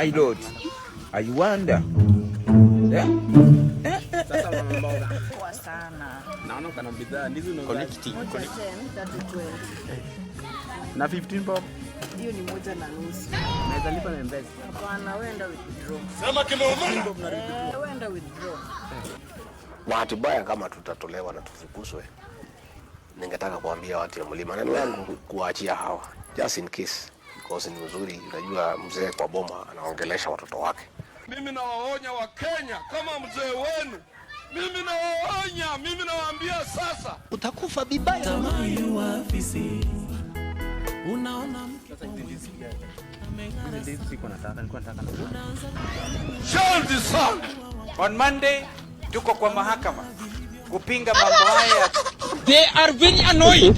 My lord, I wonder. Eh? Sasa mama mboga. Poa sana. Naona kana bidhaa ndizi unauza. Moja 10, 3 20. Na 15 bob. Hiyo ni 1.5. Naweza lipa na M-Pesa. Hapana, wewe enda withdraw. Sema kimeumana. Eh, wewe enda withdraw. Bahati mbaya kama tutatolewa na tufukuzwe, ningetaka kuambia watu ya mlima neno yangu kuwaachia hawa just in case, because ni mzuri. Unajua mzee kwa boma anaongelesha watoto wake. Mimi nawaonya Wakenya kama mzee wenu, mimi nawaonya, mimi nawaambia sasa. Utakufa vibaya. Sasa hizi ndizi gani? Hizi ndizi sikuwa nataka, nilikuwa nataka na Shauri sana. On Monday tuko kwa mahakama kupinga mambo haya. They are very annoyed.